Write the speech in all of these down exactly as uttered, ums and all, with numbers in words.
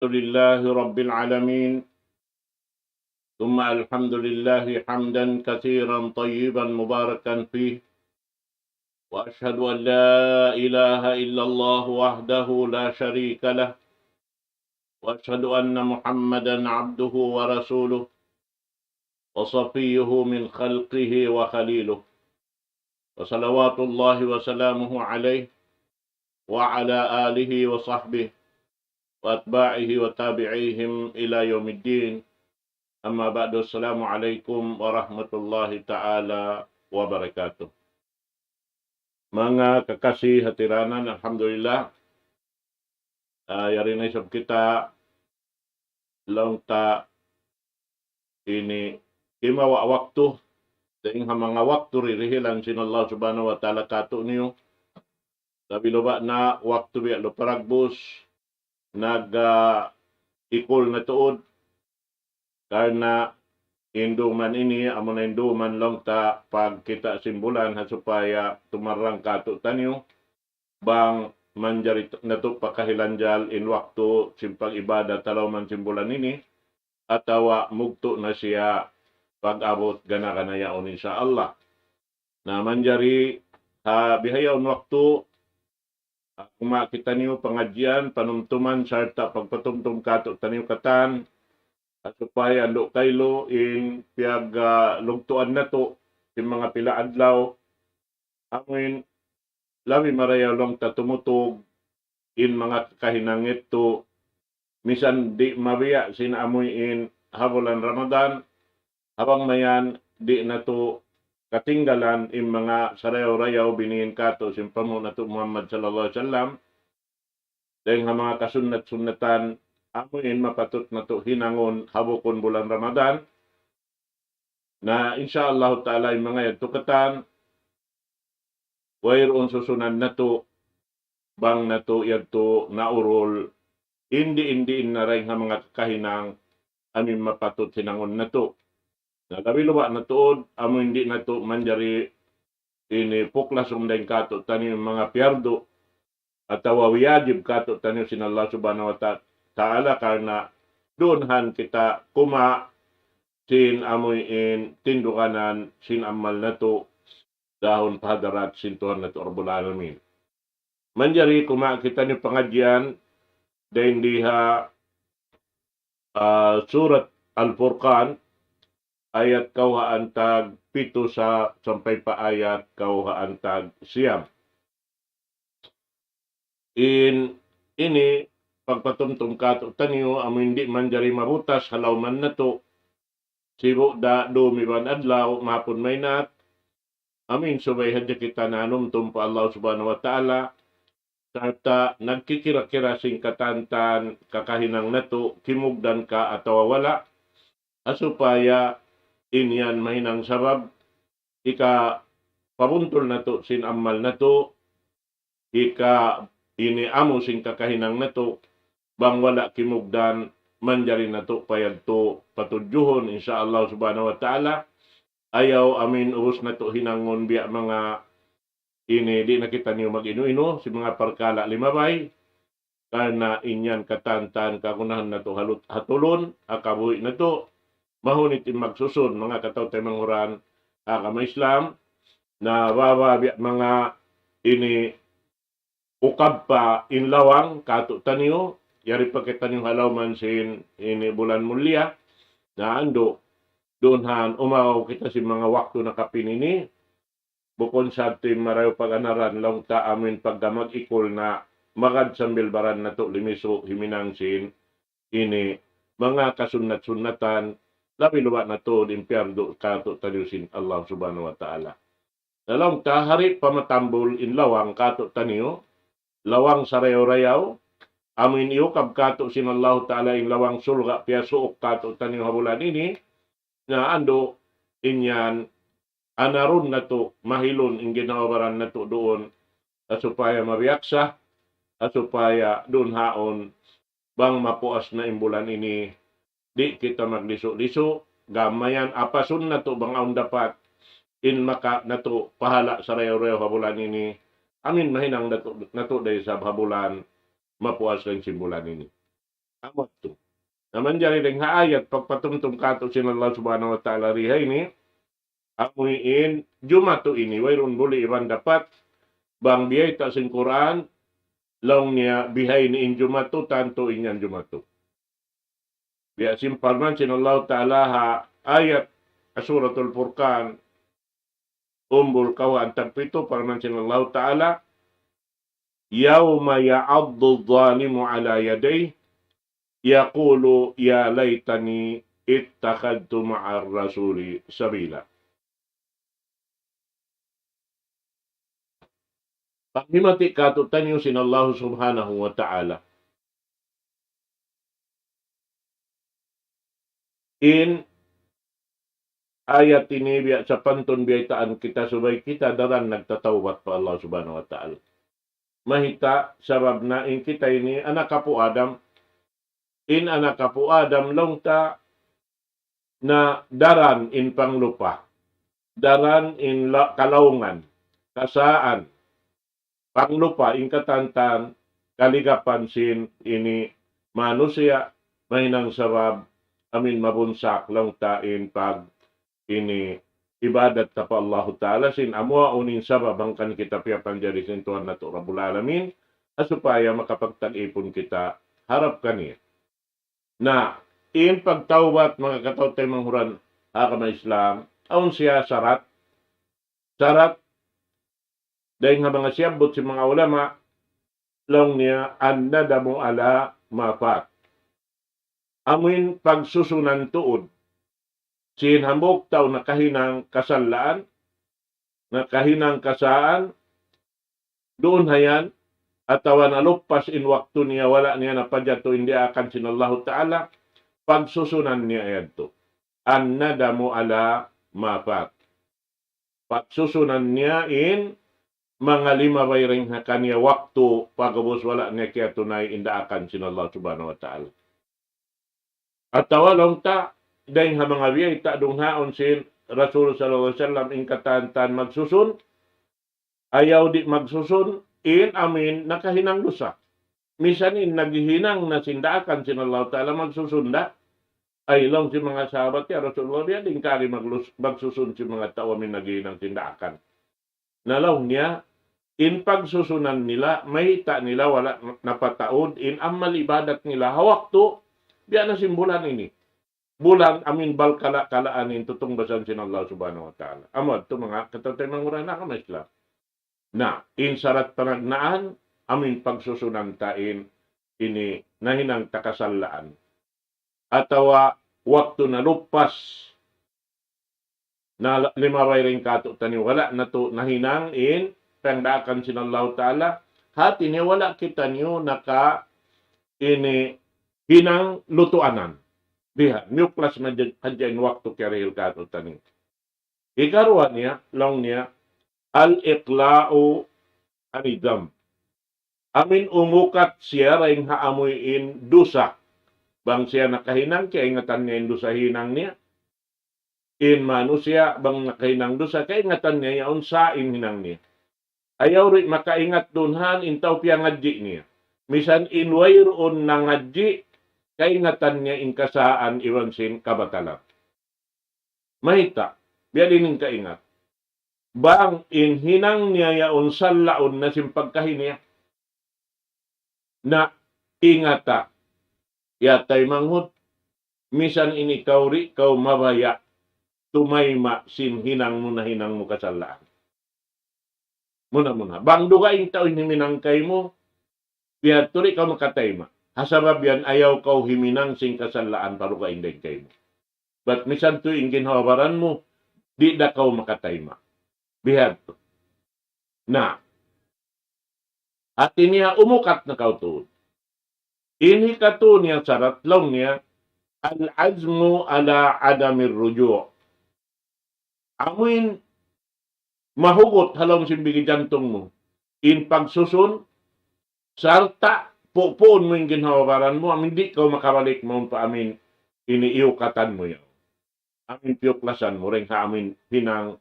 لله رب العالمين، ثم الحمد لله حمدا كثيرا طيبا مباركا فيه، وأشهد أن لا إله إلا الله وحده لا شريك له، وأشهد أن محمدا عبده ورسوله، وصفيه من خلقه وخليله، وصلوات الله وسلامه عليه وعلى آله وصحبه وأتباعه وتابعيهم إلى يوم الدين. أما بعد، السلام عليكم ورحمة الله تعالى وبركاته. Manga kakasi ha tiranan, alhamdulillah. Ah, yari na isab kita laung ta ini kimawa' waktu, dayn ha manga waktu dirihilan sin Allah Subhanahu wa Ta'ala kātu'niyu. Labi-labi na waktu biya' lu paragbus, nag, ah, ikul na tuud. Karna' in duman ini, amuna in duman laung ta pagkita' sin bulan ha supaya tumarrang kātu'niyu, bang manjari natu' pakahilanjal in waktu sin pag-ibadat ha lawm sin bulan ini, atawa mugtu' na siya pag-abut gana-gana yaun, insya Allah. Na manjari ha bihaun waktu, aku ma kitaniyu pangadjian, panumtuman, sarta' pagpatumtum kātu'niyu katan, ha supaya andu' kailu in piyag, ah, lugtuan natu' sin manga pila adlaw, amuin labi marayaw laung ta tumutug in manga kakahinang yadtu, misan di' mabiya' sin amuin ha bulan Ramadan, ha bang mayan di' natu' katinggalan in manga sarayaw-rayaw biniin kātu' sin panghu' natu' Muhammad sallallahu alayhi wasallam, dayn ha manga kasunnat-sunnatan, amuin mapatut natu' hinangun ha bukun bulan Ramadan. Na, insya Allah Ta'ala, in manga yadtu katan, wayruun susunan natu', bang natu' yadtu naurul, in diin-diin na dayn ha manga kakahinang, amuin mapatut hinangun natu'. Na, labi-labi na tuud, amuin di' natu' manjari ini puklasun dayn kātu'niyu in manga piyardu, atawa wiyajib kātu'niyu sin Allah Subhanahu wa Ta-, Ta'ala, karna' duun han kita kuma sin amuin tinduganan sin amal natu' dahun pa hadarat sin Tuhan natu' Rabbul Alamin. Manjari kuma kitaniyu pangadjian dayn di ha, ah, Surat Al-Furqan, ayat kawhaan tag pitu sa sampay pa ayat kawhaan tag siyam. In ini pagpatumtum kātu'niyu, amuin di' manjari mabutas ha lawm natu', sibu' da dum iban adlaw, mahapun maynat, amuin subay hadja kita nanumtum pa Allah Subhanahu wa Ta'ala, sarta' nagkikira-kira sin katantan kakahinang natu', kimugdan ka atawa wala', ha supaya in yan mahinang sabab hikapabuntul natu' sin amal natu', hika ini amu sin kakahinang natu', bang wala' kimugdan, manjari natu' pa yadtu patudjuhun, insya Allah Subhanahu wa Ta'ala. Ayaw amuin ubus natu' hinangun biya' manga ini, di' na kitaniyu mag-inu-inu sin manga parkala' limabay, karna' in yan katantan kagunahan natu' halut-, ha tulun, ha kabuhi' natu', mahunit in magsusun, manga kataw-taymanghuran ha agama Islam, na baba biya' manga ini ukab pa in lawang kātu'niyu, yari pa kitaniyu ha lawm sin ini bulan mulia, na andu', duun han umagaw kita sin manga waktu nakapin ini, bukun sa tuud marayaw pag-anaran laung ta amuin pagka mag-ikul na magad sambil baran natu' limisu' himinang sin ini manga kasunnat-sunnatan, labi-labi na tuud in piyardu kātu'niyu sin Allah Subhanahu wa Ta'ala. Na laung ta, hari pa matambul in lawang kātu'niyu, lawang sarayaw-rayaw, amuin iyukab kātu' sin Allah Ta'ala in lawang surga' piyasuuk kātu'niyu ha bulan ini, na andu' in yan anarun natu', mahilun in ginhawa-baran natu' duun, ha supaya mabiyaksa, ha supaya duun haun, bang mapuas na in bulan ini, di' kita maglisu-lisu, gam mayan apasun natu' bang awn dapat, in maka natu' pahala' sarayaw-rayaw ha bulan ini, amuin mahinang natu', natu' da isab ha bulan, mapuas dayn sin bulan ini. Amu yadtu. Na manjari dayn ha ayat pagpatumtum kātu' sin Allah Subhanahu wa Ta'ala di ha ini, amu in jumatu ini, wayruun buli' iban dapat, bang biyayta' sin Qur'an, laung niya bihaini in jumatu, tantu in yan jumatu. Biya' sin parman sin Allah Ta'ala ha ayat Suratul Furqan, umbul kawhaan tagpitu, parman sin Allah Ta'ala, يوم يعض الظالم على يديه يقول يا ليتني اتخذت مع الرسول سبيلا. Panghimati kātu'niyu sin Allah Subhanahu wa Ta'ala. In ayat ini biya' sapantun biyaytaan kita subay kita daran nagtatawbat pa Allah Subhanahu wa Ta'ala. Mayta', sabab na in kita ini anak apu' Adam, in anak apu' Adam laung ta na daran in panglupa, daran in la-, kalaungan, kasaan, panglupa, in katantan, kaligapan sin ini manusiya', mahinang sabab amin mabunsak laung ta in pag ini ibadat ta pa Allahu Ta'ala sin amu yaun in sabab hangkan kita piyapanjari sin Tuhan natu' Rabbul Alamin, ha supaya makapagtag-ipun kita harap kaniya. Na, in pagtawbat, manga kataw-taymanghuran ha agama Islam, awn siya sarat, sarat, dayn ha manga siyabbut sin manga ulama, laung niya, الندم على ما فات. Amuin pagsusunan tuud sin hambuuk tau nakahinang kasalaan, nakahinang kasaan, duun ha yan, atawa naluppas in waktu niya, wala' niya napajatu in diyaakan sin Allahu Ta'ala, pagsusunan niya yadtu. الندم على ما فات. Pagsusunan niya in manga limabay dayn ha kaniya waktu, pag'ubus wala' niya kiyatunay in daakan sin Allah Subhanahu wa Ta'ala. Atawa laung ta, dayn ha manga biyayta' duun haun sin Rasul sallallahu alayhi wasallam in katantan magsusun, ayaw di' magsusun, in amuin nakahinang dusa. Misan in naghihinang na sin daakan sin Allah Ta'ala magsusun da. Ay laung sin manga sahabat, "Ya Rasulullah, biya' diin kari maglus-, magsusun sin manga tau amuin naghihinang sin daakan?" Na laung niya, in pagsusunan nila, mayta' nila wala' napataud in amal ibadat nila ha waktu, biya' na sin bulan ini. Bulan amuin balkala'-kalaan in tutungbasan sin Allah Subhanahu wa Ta'ala. Amu yadtu manga kataw-taymanghuran ha agama Islam. Na, in sarat panagnaan, amuin pagsusunan ta in ini nahinang ta kasalaan. Atawa waktu naluppas, na limabay dayn kātu'niyu, wala' natu' nahinang in pangdaakan sin Allahu Ta'ala, hati niya wala' kitaniyu naka ini hinang lutuanan. Biha', miyuklas na hadja, hadja in waktu kiyarihil kātu'niyu. Hikaruwa niya, laung niya, الإقلاع عن الذنب. Amuin umukat siya dayn ha amuin dusa. Bang siya nakahinang, kaingatan niya in dusa hinang niya. In manusiya', bang nakahinang dusa, kaingatan niya yaun sa in hinang niya. Ayaw di' makaingat duun haun in tau piyangadji' niya. Misan in wayruun nangadji', kaingatan niya in kasaan iban sin kabatalan. Mayta', biya' diin in kaingat. Bang in hinang niya yaun salaun na sin pagkahi niya. Na ingata, ya taymanghud, misan in ikaw di' kaw mabaya' tumayma' sin hinang mu nahinang mu kasalaan. Muna-muna. Bang dugaing tau in himinang kaymu, biya' tu di' kaw makatayma'. Ha sabab yan ayaw kaw himinang sin kasalaan pa dugaing dayn kaymu. Bat misan tu in ginhawa-baran mu, di' da kaw makatayma'. Biya' tu. Na, hati niya umukat na kaw tuud. In hikatu niya sarat laung niya, العزم على عدم الرجوع. Amuin mahugut ha lawm sin bigi jantung mu in pagsusun, sarta' pupuun mu in ginhawa-baran mu, amuin di' kaw makabalik mawn pa amuin ini iyukatan mu yan. Amuin piyuklasan mu dayn ha amuin hinang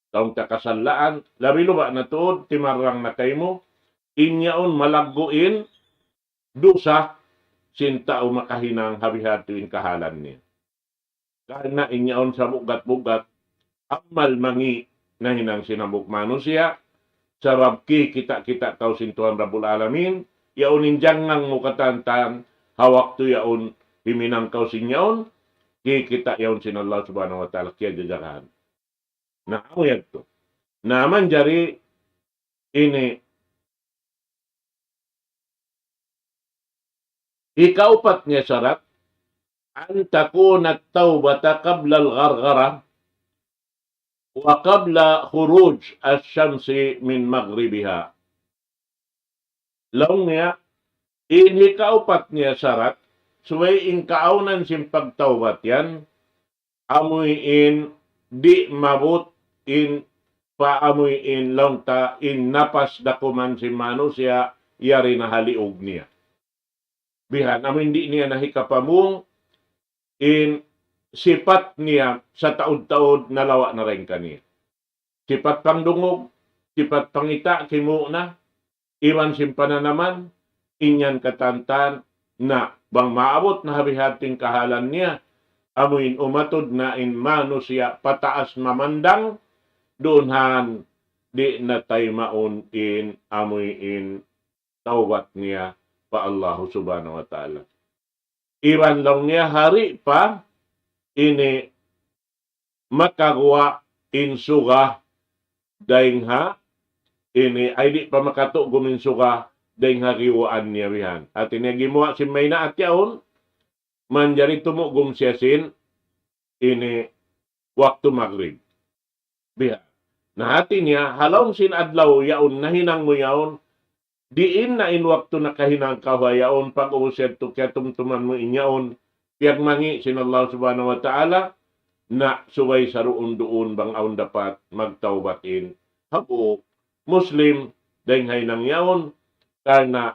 laung ta kasalaan, labi-labi na tuud, timarrang na kaymu, in yaun malaggu' in dusa, sin tau makahinang ha bihadtu in kahalan niya. Karna' in yaun sabugat-bugat amal mangi' nahinang sin hambuuk manusiya', sabab kikita'-kita' kaw sin Tuhan Rabbul Alamin, yaun in jangngang mu katantan, ha waktu yaun himinang kaw sin yaun, kikita' yaun sin Allah Subhanahu wa Ta'ala kiyajajagahan. Na, amu yadtu. Na, manjari ini hikaupat niya sarat, أن تكون التوبة قبل الغرغرة وقبل خروج الشمس من مغربها. Laung niya, in hikaupat niya sarat, subay in kaawnan sin pagtawbat yan, amu in di' maabut in pa amu in laung ta in napas dakuman sin manusiya' yari na ha liug niya. Bihan, amu in di' niya na hikapamung in sipat niya sataud-taud nalawa' na dayn kaniya. Sipat pangdungug, sipat pangita' kimū' na, iban sin pananaman, in yan katantan na bang maabut na ha bihadtu in kahalan niya, amu in umatud na in manusiya' pataas mamandang, duun han di' na taymaun in amu in tawbat niya pa Allahu Subhanahu wa Ta'ala. Iban laung niya hari pa ini makaguwa' in suga dayn ha ini, ay di' pa makatugum in suga dayn ha giyuwaan niya bihan. Hati niya gimuwa' sin maynaat yaun, manjari tumugum siya sin ini waktu magrib. Biha. Na hati niya, ha lawm sin adlaw yaun, nahinang mu yaun, diin na in waktu nakahinang kaw ha yaun, pag-ubus yadtu kiyatumtuman mu in yaun, piyagmangi' sin Allah Subhanahu wa Ta'ala, na subay saruun-duun bang awn dapat magtawbat in hambuuk Muslim, dayn ha hinang yaun, karna'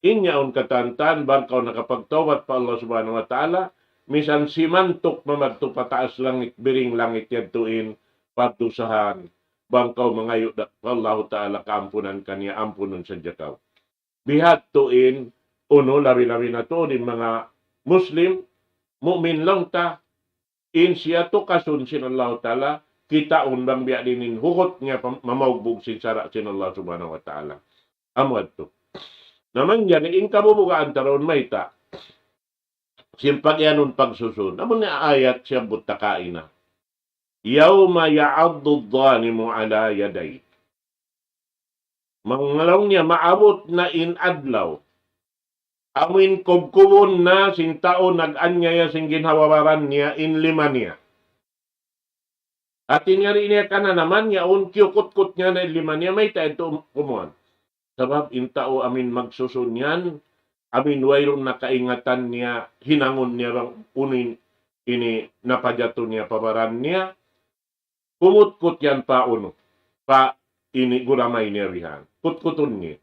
in yaun katantan, bang kaw nakapagtawbat pa Allah Subhanahu wa Ta'ala, misan simantuk mamadtu pataas langit, biring langit yadtu in pardusahan, bang kaw mangayu' da pa Allahu Ta'ala kaampunan kaniya, ampunun sadja kaw. Bihadtu in unu, labi-labi na tuud in manga Muslim, mu'min laung ta, in siya tukasun sin Allahu Ta'ala, kitaun bang biya' diin in hugut niya pam-, mamaugbug sin sara' sin Allah Subhanahu wa Ta'ala. Amu yadtu. Na manjari in kabubugaan ta duun mayta'. Sin pag-iyanun pagsusun. Amu in ayat siyabbut ta kaina. يوم يعض الظالم على يديه. Manga laung niya maabut na in adlaw. Amu in kubkubun na sin tau nag-anyaya sin ginhawa-baran niya in lima niya. Hati niya di' niya kananaman yaun kiyukutkut niya na in lima niya, mayta' yadtu kumuan. Sabab in tau amin magsusun yan, amin wayruun na kaingatan niya, hinangun niya bang unu in ini napajatu niya pa baran niya, kumutkut yan pa unu, pa ini guramay niya bihan. Kutkutun niya.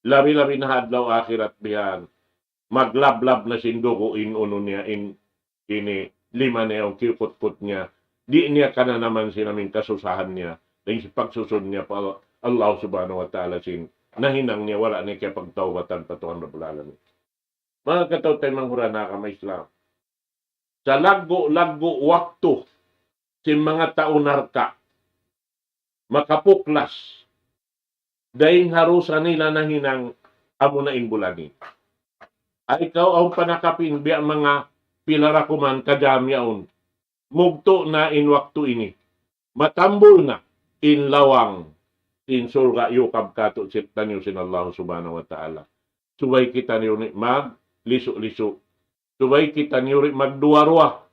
Labi-labi na ha adlaw akhirat bihan. Maglablab na sin dugu' in unu niya, in ini lima niya, in kiyukutkut niya. Di' niya kananaman sin amin kasusahan niya. Dayn sin pagsusun niya pa Allah Subhanahu wa Ta'ala sin nahinang niya, wala' niya kiyapagtawbatan pa Tuhan Rabbul Alamin. Manga kataw-taymanghuran ha agama Islam. Sa laggu'-laggu' waktu sin manga tau narka' makapuklas dayn ha dusa nila nahinang amuna in bulan ini. Ay kaw awn pa nakapin biya' manga pila ra kuman ka jam yaun. Mugtu' na in waktu ini. Matambul na in lawang sin surga' iyukab kātu'niyu sin Allah Subhanahu wa Ta'ala. Subay kitaniyu di' maglisu-lisu. Subay kitaniyu di' magduwa-ruwa.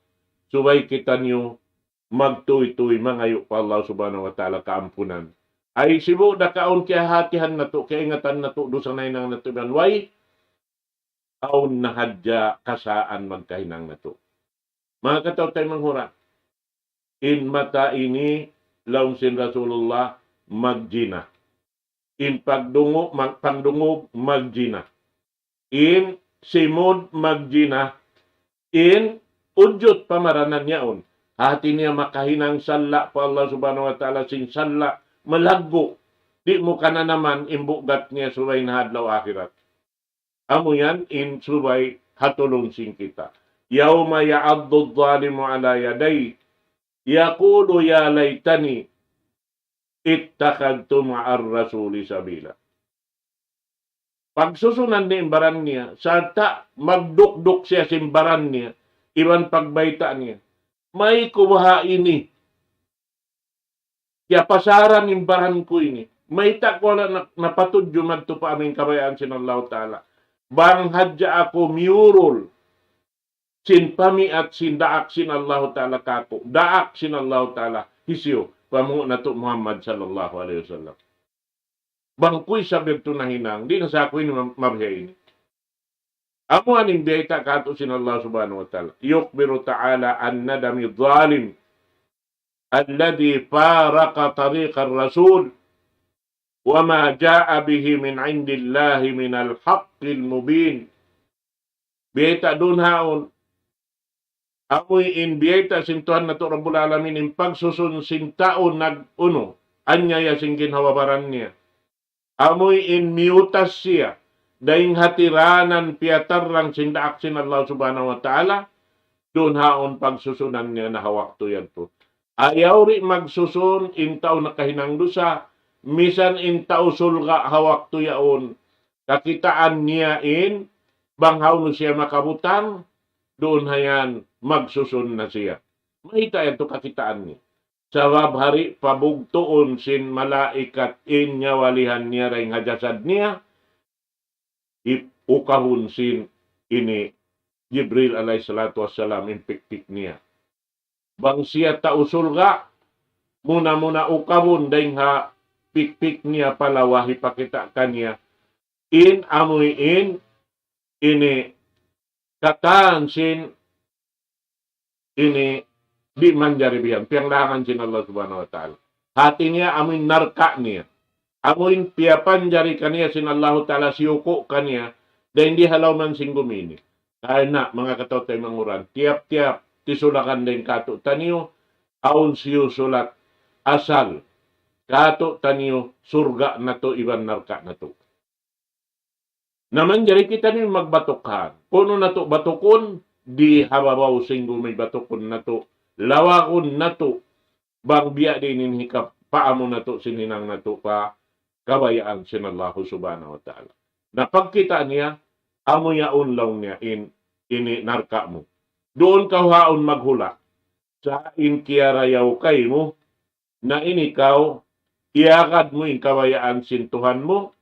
Subay kitaniyu magtūy-tūy mangayu' pa Allah Subhanahu wa Ta'ala kaampunan. Ay sibu' da kaun kiyahatihan natu', kiyaingatan natu', dusa nahinang natu' iban way, awn na hadja kasaan magkahinang natu'. Manga kataw-taymanghuran, in mata ini, laung sin Rasulullah, magjina. In pagdungu-, mag-, pangdungug, magjina. In simud, magjina. In ujut pamaranan yaun. Hati niya makahinang salla' pa Allah Subhanahu wa Ta'ala sin salla' malaggu'. Di' mu kananaman in bugat niya subay na ha adlaw akhirat. Amu yan in subay hatulun sin kita. يوم يعض الظالم على يديه يقول يا ليتني اتخذت مع الرسول سبيلا. Pagsusunan niya in baran niya, sarta' magdukduk siya sin baran niya, iban pagbayta' niya, "Mayku baha' ini? Kiyapasaran in baran ku ini. Mayta' ku wala' na, napatudju madtu pa amu in kabayaan sin Allahu Ta'ala. Bang hadja aku miyurul sin pamiat sin daak sin Allahu Ta'ala kāku', daak sin Allahu Ta'ala, hisiyu? Pa Panghu' natu' Muhammad sallallahu alayhi wasallam. Bang ku isab yadtu nahinang, di' na sa aku ini ma-, mabiya' ini." Amu yan in biyayta' kātu' sin Allah Subhanahu wa Ta'ala. يخبر تعالى عن ندم الظالم الذي فارق طريق الرسول وما جاء به من عند الله من الحق المبين. Biyayta' duun haun. Amu in biyayta' sin Tuhan natu' Rabbul Alamin in pagsusun sin tau nag-unu, anyaya sin ginhawa-baran niya. Amu in miyutas siya, dayn ha tiranan piyatarrang sin daak sin Allah Subhanahu wa Ta'ala, duun haun pagsusunan niya na ha waktu yadtu. Ayaw di' magsusun in tau nakahinang dusa, misan in tau surga' ha waktu yaun, kakitaan niya in bang hawnu siya makabutang, duun hayan magsusun na siya. Mayta' yadtu kakitaan niya? Sabab hari pabugtuun sin malaikat in nyawalihan niya dayn ha jasad niya, ip-, ukabun sin ini Jibril alayhi salatu wassalam in pikpik niya. Bang siya tau surga', muna-muna ukabun dayn ha pikpik niya pa lawa hipakita' kaniya in amuin ini katan sin ini di' manjari bihan, piyanglangan sin Allah Subhanahu wa Ta'ala. Hati niya amuin narka' niya. Amuin piyapanjari kaniya sin Allahu Ta'ala, siyuku' kaniya, dayn di ha lawm sin gumi ini. Karna' manga kataw-taymanghuran, tiyap-tiyap tisulakan dayn kātu'niyu, awn siyusulat asal kātu'niyu, surga' natu' iban narka' natu'. Na manjari kitaniyu magbatuk han. Kunu' natu' batukun, di ha babaw sin gumi batukun natu', lawagun natu', bang biya' diin in hikapaamu natu' sin hinang natu' pa kabayaan sin Allahu Subhanahu wa Ta'ala. Na pagkita' niya, amu yaun laung niya in, ini narka' mu. Duun kaw haun maghula'. Sa' in kiyarayaw kaymu, na in ikaw, iyagad mu in kabayaan sin Tuhan mu,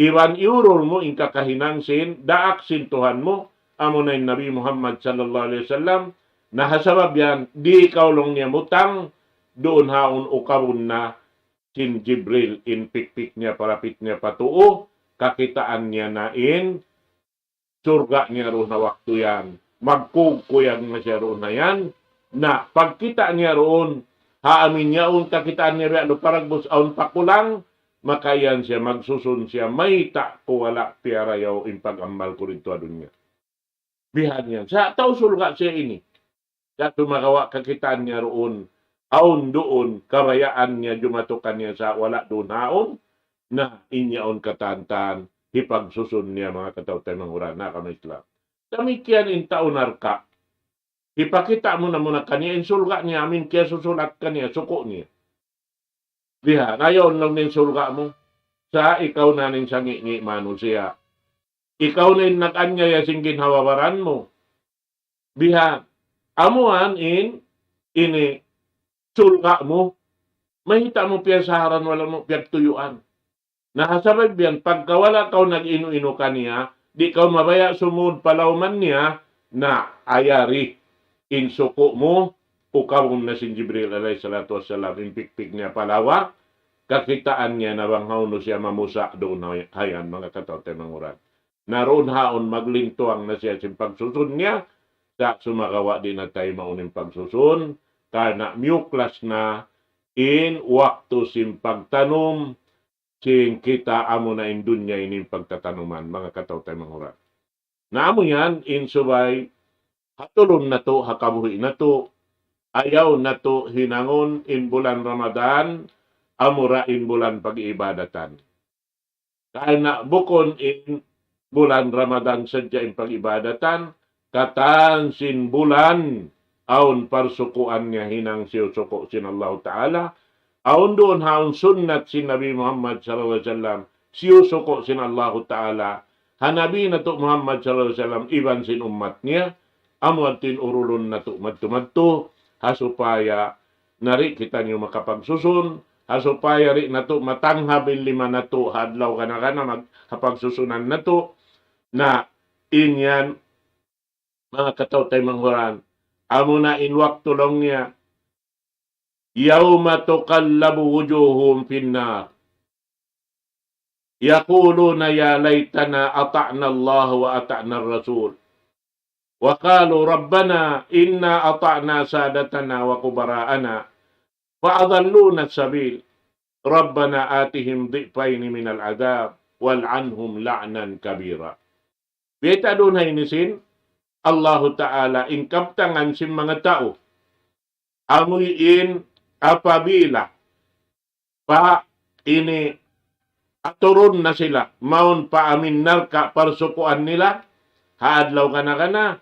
iban iyurul mu in kakahinang sin daak sin Tuhan mu, amuna in Nabi Muhammad sallallahu alayhi wasallam, na ha sabab yan, di' kaw laung niya mutang, duun haun ukabun na sin Jibril in pikpik niya, parapit niya pa tuu, kakitaan niya na in surga' niya duun ha waktu yan. Magkugkuyag na siya duun ha yan. Na pagkita' niya duun, ha amu in yaun kakitaan niya biya' lupa dagbus awn pa kulang, maka yan siya magsusun siya, mayta' ku wala' piyarayaw in pag-amal ku didtu ha dunya. Bihan yan. Sa' tau surga' siya ini. Sa' sumagawa' kakitaan niya duun, awn duun, kabayaan niya jumatu kaniya sa' wala' duun haun, na in yaun katantan, hipagsusun niya manga kataw-taymanghuran, na kami Islam. Damikkiyan in tau narka'. Hipakita' muna-muna kaniya in surga' niya, amuin kiyasusulat kaniya, suku' niya. Bihan, ayaw laung niya in surga' mu. Sa' ikaw na in sangi'-ngi' manusiya'. Ikaw na in nag-anyaya sin ginhawa-baran mu. Bihan, amu yan in, ini, surga' mu. Mayta' mu piyasaharan wala' mu piyagtuyuan. Na ha sabab yan, pagka wala' kaw nag-inu-inu kaniya, di' kaw mabaya' sumud pa lawm niya, na ayari in suku' mu, ukabun na sin Jibril alayhi salatu wassalam, in pikpik niya pa lawa, kakitaan niya na bang hawnu siya mamusa' duun ha yan, manga kataw-taymanghuran. Na duun haun maglintuang na siya sin pagsusun niya, sa' sumagawa' di' na taymaun in pagsusun, karna' miyuklas na in waktu sin pagtanum, sin kita amuna in dunya ini in pagtatanuman, manga kataw-taymanghuran. Na amu yan, in subay, hatulun natu', ha kabuhi' natu', ayaw natu' hinangun in bulan Ramadan, amura in bulan pag-iibadatan. Karna' bukun in bulan Ramadan sadja in pag-ibadatan, katan sin bulan awn parsukuan niya hinang siyusuku' sin Allahu Ta'ala, awn duun ha awn sunnat sin Nabi Muhammad sallallahu alayhi wasallam, siyusuku' sin Allahu Ta'ala, ha Nabi natu' Muhammad sallallahu alayhi wasallam, iban sin ummat niya, amu yadtu in urulun natu' madtu-madtu, ha supaya na di' kitaniyu makapagsusun, ha supaya di' natu' matanghab in lima natu' ha adlaw kana-kana mag-, ha pagsusunan natu'. Na, in yan, manga kataw-taymanghuran, amuna in waktu laung niya, يوم تقلب وجوههم في النار يقولون يا ليتنا أطعنا الله وأطعنا الرسول وقالوا ربنا إنا أطعنا سادتنا وكبراءنا فأضلونا السبيل ربنا آتهم ضعفين من العذاب والعنهم لعنا كبيرا. Biyayta' duun ha ini sin Allahu Ta'ala in kabtangan sin manga tau. Amu in apabila pa ini aturun na sila, mawn pa amin narka' parsukuan nila, ha adlaw kana-kana,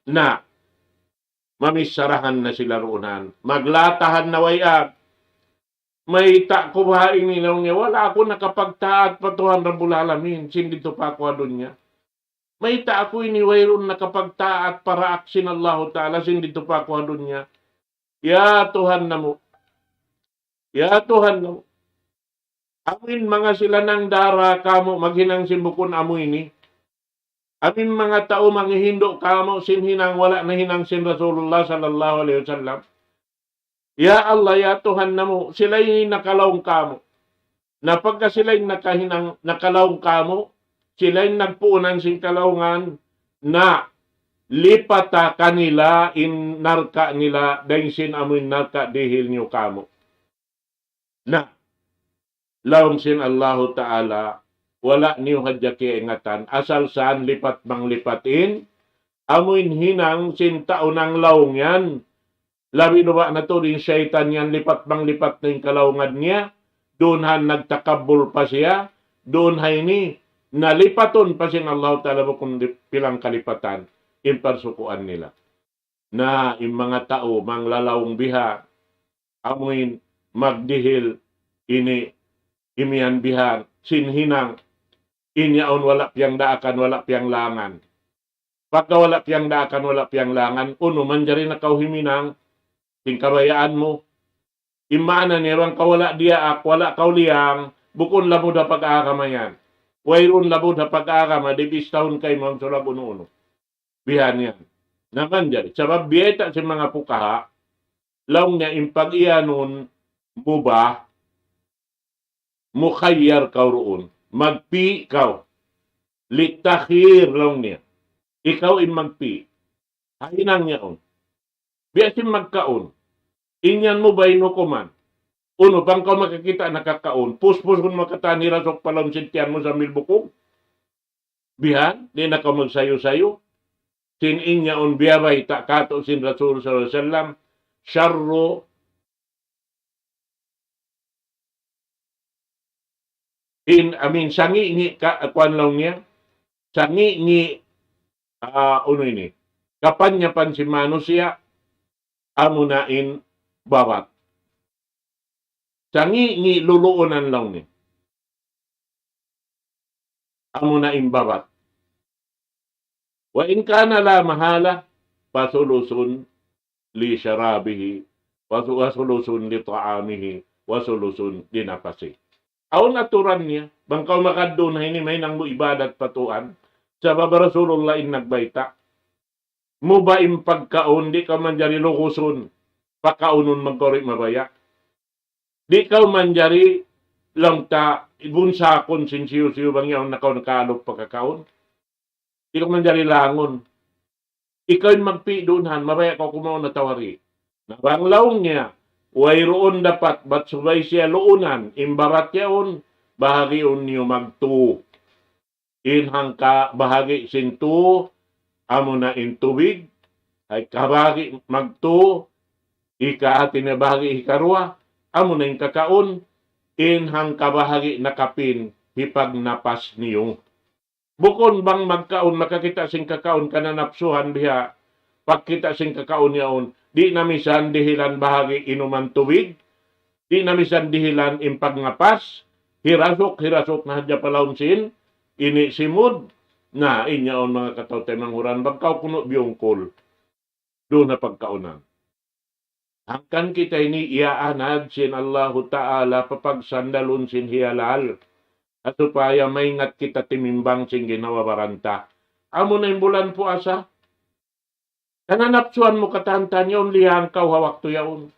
na mamissarahan na sila duun. Maglatahan na way ag. Mayta' ku baha' ini laung niya, wala' aku nakapagtaat pa Tuhan Rabbul Alamin, sin didtu pa aku ha dunya. Mayta' aku ini wayruun nakapagtaat pa daak sin Allahu Ta'ala, sin didtu pa aku ha dunya. Ya Tuhan namu'. Ya Tuhan namu'. Amin manga sila nangdara kamu' maghinang sin bukun amu ini. Amin manga tau manghihindu' kamu' sin hinang wala' nahinang sin Rasulullah sallallahu alayhi wasallam. Ya Allah, ya Tuhan namu', sila ini nakalaung kamu'. Na pagka sila in nakahinang, nakalaung kamu', sila in nagpuunan sin kalaungan, na lipata kanila in narka' nila, dayn sin amu in narka' dihil niyu kamu'. Na, laung sin Allahu Ta'ala, wala' niyu hadja kiyaingatan, asal saan lipat-manglipat in, amu in hinang sin tau nanglaung yan, labi-labi na tuud in saytan yan lipat-manglipat na in kalaungan niya, duun ha nagtakabbul pa siya, duun ha ini, nalipatun pa sin Allahu Ta'ala bukun di-, pilang kalipatan, in parsukuan nila. Na in manga tau manglalaung biha', amuin magdihil ini imiyan biha' sin hinang, in yaun wala' piyagdaakan, wala' piyaglangan. Pagka wala' piyagdaakan, wala' piyaglangan, unu manjari na kaw huminang, sin kabayaan mu. In maana niya bang kaw wala' diyaak, wala' kaw liyang, bukun lamud ha pag-agama yan. Wayruun lamud ha pag-agama, di' bistahun kaymu bang sulag unu-unu. Bihan yan. Na manjari, sabab biyayta' sin manga pukaha', laung niya in pag-iyanun mubah, mukhayyar kaw duun. Magpi' kaw. Litakhir laung niya. Ikaw in magpi'. Ha hinang yaun. Biya' sin magkaun. In yan mubah in hukuman. Unu, bang kaw makakita' nakakaun. Puspusun mu katan hirasuk pa lawm sin tiyan mu sambil bukug. Bihan, di' na kaw magsayu-sayu. Sin in yaun biyabayta' katu' sin Rasul sallallahu alayhi wasallam, sharru in, I mean, sangi-ngi' ka, kuwan laung niya, sangi-ngi', ah, unu ini, kapanyapan sin manusiya', amuna in babat. Sangi-ngi' luluunan laung niya. Amuna in babat. وإن كان لا محالة فثلث لشرابه وث-، وثلث لطعامه وثلث لنفسه. Awn aturan niya, bang kaw makadtu na ini mahinang mu ibadat pa Tuhan, sabab Rasulullah in nagbayta'. Mubah in pagkaun, di' kaw manjari lukusun, pakaunun magkuri mabaya'. Di' kaw manjari laung ta, bunsakun sin siyu-siyu bang yaun na kaw nakaalup pa kakaun. Di' kaw manjari langun. Ikaw in magpi' duun han, mabaya' kaw kumaun atawa di'. Na bang laung niya, wayruun dapat, bat subay siya luunan, in babat yaun, bahagiun niyu magtu. In hangka bahagi' sin tu, amuna in tubig, ay kabahagi' magtu, ika hati niya bahagi' hikaruwa, amuna in kakaun, in hangka bahagi' nakapin, hipagnapas niyu. Bukun bang magkaun, makakita' sin kakaun, kananapsuhan biha', pagkita' sin kakaun yaun, di' na misan dihilan bahagi' inuman tubig, di' na misan dihilan in pagnapas, hirasuk, hirasuk na hadja pa lawm sin, ini simud, na in yaun manga kataw-taymanghuran, bang kaw kunu' biyungkul, duun na pagkaunan. Hangkan kita ini iyaanad sin Allahu Ta'ala papagsandalun sin hiyalal. Ha supaya maingat kita timimbang sin ginhawa-baran ta. Amu na in bulan puasa. Kananapsuhan mu katan-katan yaun, lihang kaw ha waktu yaun.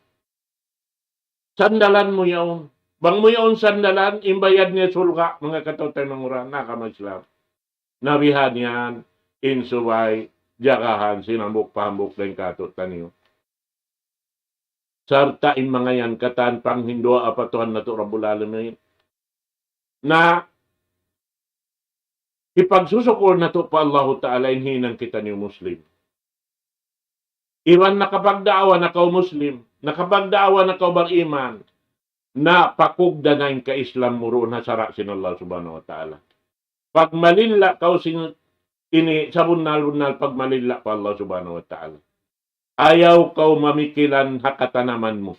Sandalan mu yaun. Bang mu yaun sandalan, in bayad niya surga', manga kataw-taymanghuran, na kama Islam. Na bihan yan, in subay, jagahan, sin hambuuk pa hambuuk dayn kātu'niyu. Sarta' in manga yan katan panghinduwaa pa Tuhan natu' Rabbul Alamin. Na hipagsusukul natu' pa Allahu Ta'ala in hinang kitaniyu Muslim. Iban nakapagdaawa na kaw Muslim, nakapagdaawa na kaw bariman, na pakugdan na in ka-Islam mu duun ha sara' sin Allah Subhanahu wa Ta'ala. Pagmalilla kaw sin ini sabunnal-bunnal pagmalilla pa Allah Subhanahu wa Ta'ala. Ayaw kaw mamikilan ha katanaman mu.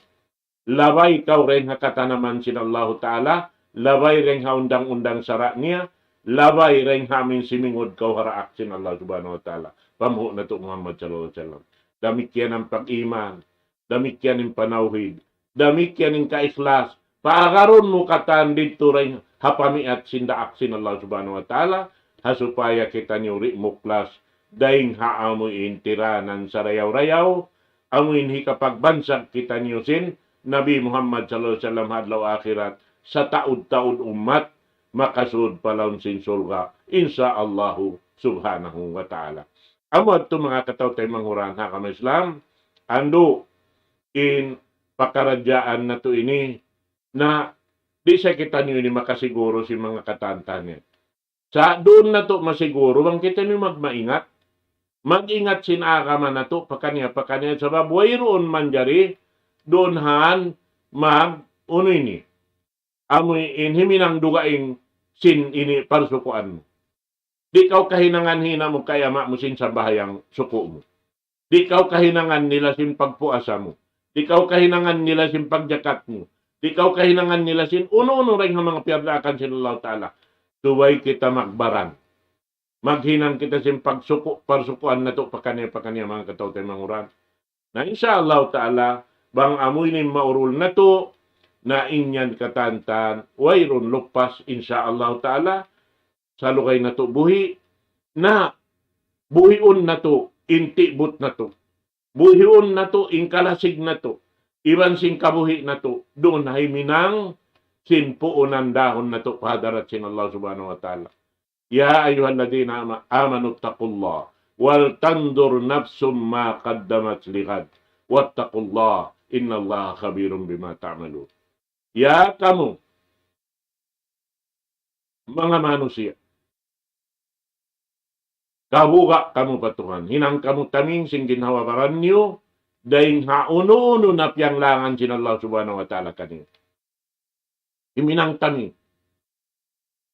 Labay kaw dayn ha katanaman sin Allahu Ta'ala, labay dayn ha undang-undang sara' niya, labay dayn ha amin simingud kaw ha daak sin Allah Subhanahu wa Ta'ala. Panghu' natu' Muhammad sallallahu alayhi wasallam. Damikkiyan in pag-iman, damikkiyan in panawhid, damikkiyan in kaikhlas. Paagarun mu katan didtu dayn ha pamiat sin daak sin Allah Subhanahu wa Ta'ala, ha supaya kitaniyu di' muklas dayn ha amu in tiranan sarayaw-rayaw, amu in hikapagbansag kitaniyu sin Nabi Muhammad sallallahu alayhi wasallam ha adlaw akhirat, sataud-taud ummat, makasud pa lawm sin surga', insya Allahu Subhanahu wa Ta'ala. Amu yadtu manga kataw-taymanghuran ha agama Islam, andu' in pakaradjaan natu' ini, na di' sa kitaniyu ini makasiguru sin manga katan-katan yan. Sa' duun natu' masiguru bang kitaniyu magmaingat. Mag-ingat sin agama natu' pakaniya-pakaniya sabab wayruun manjari duun han mag-unu ini. Amu in himinang dugaing sin ini parsukuan mu. Di' kaw kahinangan hina mu kay ama' mu sin sambahayang suku' mu. Di' kaw kahinangan nila sin pagpuasa mu. Di' kaw kahinangan nila sin pagjakat mu. Di' kaw kahinangan nila sin unu-unu dayn ha manga piyardaakan sin Allah Ta'ala. Subay kita magbaran. Maghinang kita sin pagsuku', parsukuan natu' pakaniya-pakaniya manga kataw-taymanghuran. Na insya Allah Ta'ala, bang amu ini maurul natu', na in yan katan-katan, wayruun lupas, insya Allah Ta'ala, salugay natu' buhi', na buhiun natu' in tigbut natu'. Buhiun natu' in kalasig natu'. Iban sin kabuhi' natu'. Duun ha himinang sin puunan dahun natu' pa hadarat sin Allah Subhanahu wa Ta'ala. يا أيها الذين آم-، آمنوا اتقوا الله ولتنظر نفس ما قدمت لغد واتقوا الله إن الله خبير بما تعملون. Ya kamu, manga manusiya', kabuga' kamu pa Tuhan, hinang kamu taming sin ginhawa-baran niyu, dayn ha unu-unu na piyanglangan sin Allah Subhanahu wa Ta'ala kaniyu. Himinang taming.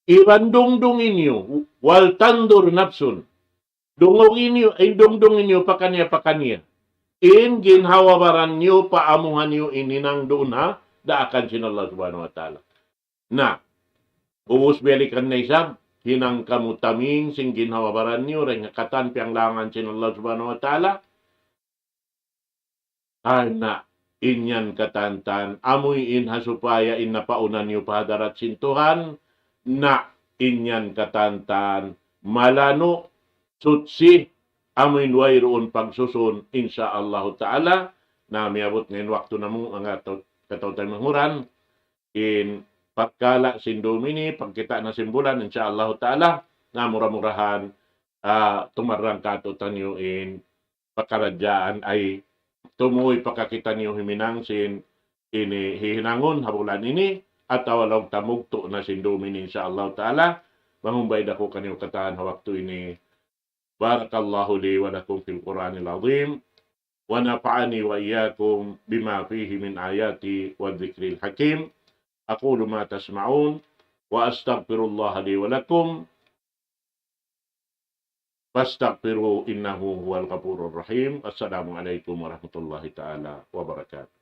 Iban dungdungi niyu, ولتنظر نفس. Dungdungi niyu, in dungdungi niyu pakaniya-pakaniya. In ginhawa-baran niyu paamuhan niyu in hinang duun ha daakan sin Allah Subhanahu wa Ta'ala. Na, ubus balikan na isab, hinang kamu taming sin ginhawa-baran niyu, dayn ha katan piyanglangan sin Allah Subhanahu wa Ta'ala, karna' in yan katan-katan, amu in ha supaya in napauna niyu pa hadarat sin Tuhan, na in yan katan-katan, malanu', suchi, amu in wayruun pagsusun, insya Allahu Ta'ala, na miyabut na in waktu namu', manga kataw-, kataw-taymanghuran, in pagkala' sin dum ini, pagkita' na sin bulan, insya Allahu Ta'ala, na mura-murahan, ah, tumarang kātu'niyu in pakaradjaan ay tumuy pa kakitaniyu himinang sin ini hihinangun ha bulan ini, atawa laung ta mugtu' na sin dum ini, insya Allahu Ta'ala, mangumbay da aku kaniyu katan ha waktu ini. بارك الله لي ولكم في القرآن العظيم، ونفعني وإياكم بما فيه من آيات والذكر الحكيم. أقول ما تسمعون، وأستغفر الله لي ولكم. فاستغفروه إنه هو الغفور الرحيم. السلام عليكم ورحمة الله تعالى وبركاته.